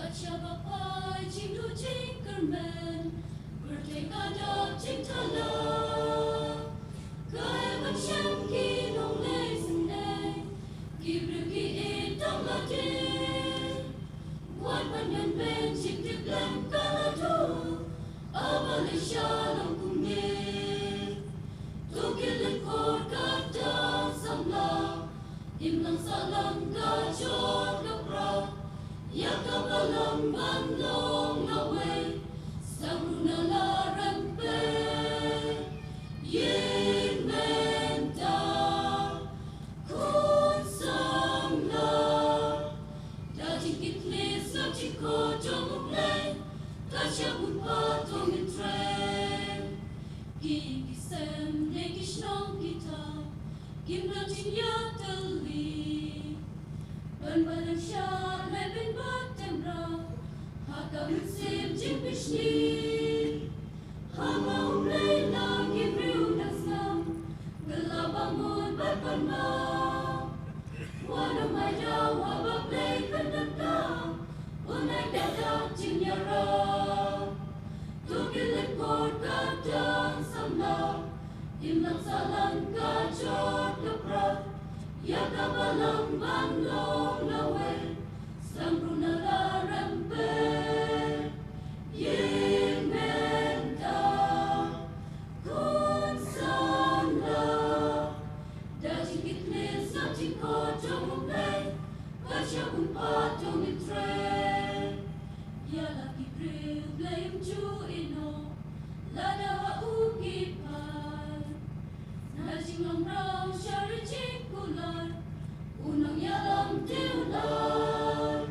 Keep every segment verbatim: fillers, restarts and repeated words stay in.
Ka shaba phai jingduh jingkyrmen, pyrthei ka dap jingthala. Kaei ban shem ki nongleit synei, ki briew ki ïeit tang lade. Wat ban ïeng ban jingtip lem ka la duh, A Malaysia long kumne. To ki lyngkor ka dang samla, imlang sahlang ka jot ka pra. Ïa ka balang ban long lawei, sdang ruh na la rem pei. Ïing mynta, khun samla. Da jingkitkhlieh sngap jingkhot jong U Blei, ka shah bun pathom Israel. Ki, ki sem ne ki shnong ki thaw, kim don jingïatylli. Ban balang shah leh ban bat temra, ha ka mynsiem jingbishni. Haba U Blei la ki briew dang sngap, kylla bamut bad banmap. Wat nym ai daw haba Blei pyndonkam, un ai ka dak jingïarap. To ki lyngkor ka dang samla, imlang sahlang ka jot ka pra. Ïa ka balang ban long lawei, sdang ruh na la rem pei. Ïing mynta, khun samla. Da jingkitkhlieh sngap jingkhot jong U Blei, ka shah bun pathom Israel. Ïa la ki briew Blei um ju ïehnoh, lada ha u ki phai. Na jinglong rong sha ri jingkular, u nongïalam te u lai.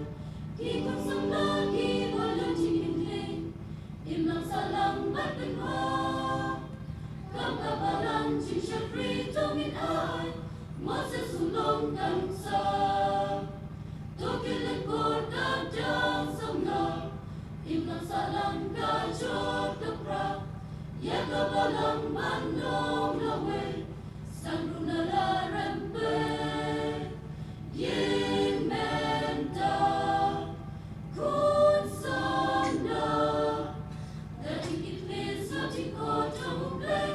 Ki khun samla kiba long jingkitkhlieh, imlang sahlang bad kynmaw. Kam ka balang jingshakri to ngin ai, Moses u long ka nuksa. To ki lyngkor ka dang samla, imlang sahlang ka jot ka pra. Ïa ka balang ban long lawei, sdang ruh na la rem pei. Ïing mynta, khun samla. Da jingkitkhlieh sngap jingkhot jong U Blei,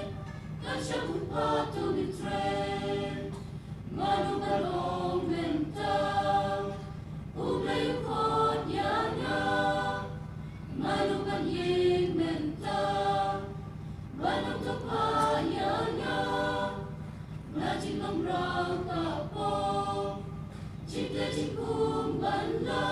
ka shah bun pathom Israel. Mano ban ong mynta, U Blei u khot ïa nga? Mano ban ïeng mynta, ban ong to phah ïa nga? Na jinglong rong ka pop, jingteh jingkhum ban la